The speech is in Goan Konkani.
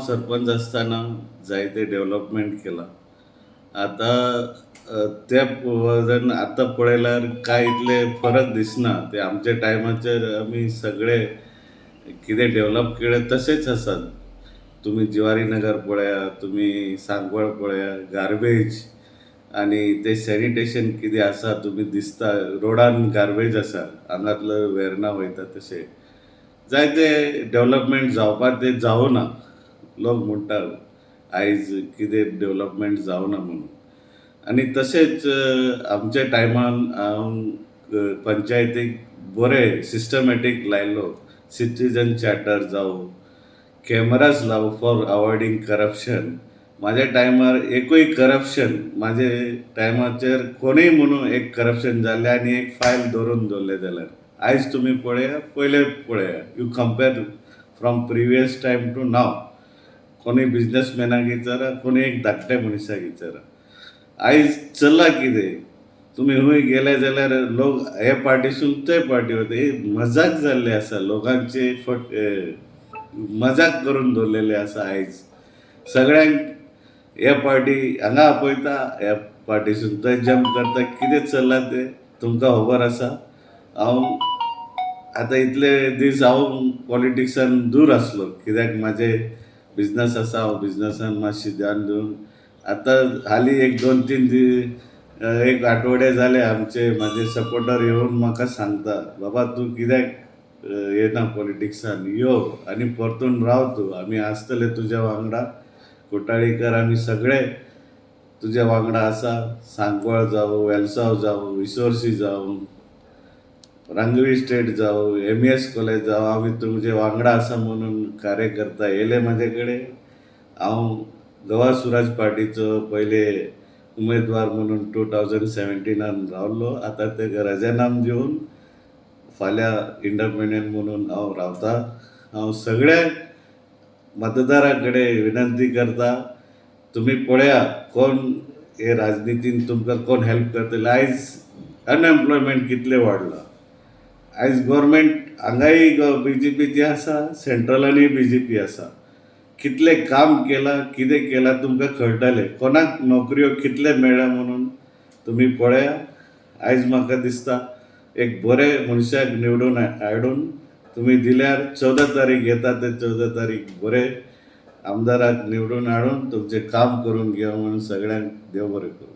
सरपंच आसतना जायते डेवलपमेंट केलां. आतां त्या वजन आतां पळयल्यार कांय इतले फरक दिसना. ते आमच्या टायमाचेर आमी सगळे कितें डेवलप केलें तशेंच आसात. तुमी जिवारी नगर पळयात, तुमी सांकवाळ पळयात, गार्बेज आनी तें सॅनिटेशन कितें आसा तुमी दिसता रोडान गार्बेज आसा, हांगातलो वेर्ना वयता तशें जायते डेवलपमेंट जावपाक तें जावना. लोक म्हणटा आयज कितें डेवलपमेंट जावना म्हणून. आनी तशेंच आमच्या टायमान हांव पंचायतीक बरें सिस्टमॅटीक लायलो, सिटीजन चार्टर जावं, कॅमराज लावं फॉर अवॉयडींग करप्शन. म्हाज्या टायमार एकूय करप्शन, म्हाजे टायमाचेर कोणूय म्हणून एक करप्शन जाल्लें आनी एक फायल दवरून दवरलें जाल्यार आयज तुमी पळया, पयले पळया, you compare from previous time to now. कोणूय बिजनसमॅनाक विचारा, कोणूय एक धाकट्या मनशाक विचारा, आयज चल्लां कितें. तुमी खंय गेले जाल्यार लोक हे पार्टीसून ते पार्टी वता. ही मजाक जाल्ली आसा, लोकांची फट मजाक करून दवरलेली आसा. आयज सगळ्यांक हे पार्टी हांगा आपयता, ह्या पार्टीसून थंय जंप करता. कितें चल्लां तें तुमकां खबर आसा. हांव आतां इतले दीस हांव पॉलिटिक्सान दूर आसलो, कित्याक म्हाजे बिजनस आसा. हांव बिजनसान मातशें ध्यान दिवन आतां हालीं एक दोन तीन दीस, एक आठवडे जाले, आमचे म्हाजे सपोर्टर येवन म्हाका सांगता, बाबा तूं कित्याक येना पॉलिटिक्सान, यो आनी परतून राव तूं, आमी आसतले तुज्या वांगडा. कुट्टाळीकर आमी सगळे तुज्या वांगडा आसा. सांकवाळ जावं, वेलसांव जावं, इसोर्सी जावं, रांगवी स्टेट जावं, एमईएस कॉलेज जावं, आमी तुजे वांगडा आसा म्हणून कार्यकर्ता येयले म्हाजे कडेन. हांव गोवा स्वराज पार्टीचो पयले उमेदवार म्हणून 2017 रावलो. आतां तेका राजिनामो दिवन फाल्यां इंडिपेंडंट म्हणून हांव रावता. हांव सगळ्या मतदारा कडेन विनंती करता, तुमी पळया कोण हे राजनितीन तुमकां कोण हेल्प करतले. आयज अनएम्प्लॉयमेंट कितलें वाडलां. आयज गोवोरमेंट हांगाय बीजेपीची आसा, सेंट्रलानूय बीजेपी आसा. कितलें काम केलां, कितें केलां तुमकां कळटलें. कोणाक नोकऱ्यो कितले मेळ्ळ्या म्हणून तुमी पळया. आयज म्हाका दिसता एक बरे मनशाक निवडून हाडून तुमी दिल्यार 14 तारीख येता, ते 14 तारीख बरे आमदाराक निवडून हाडून तुमचें काम करून घेया म्हणून सगळ्यांक देव बरें करूं.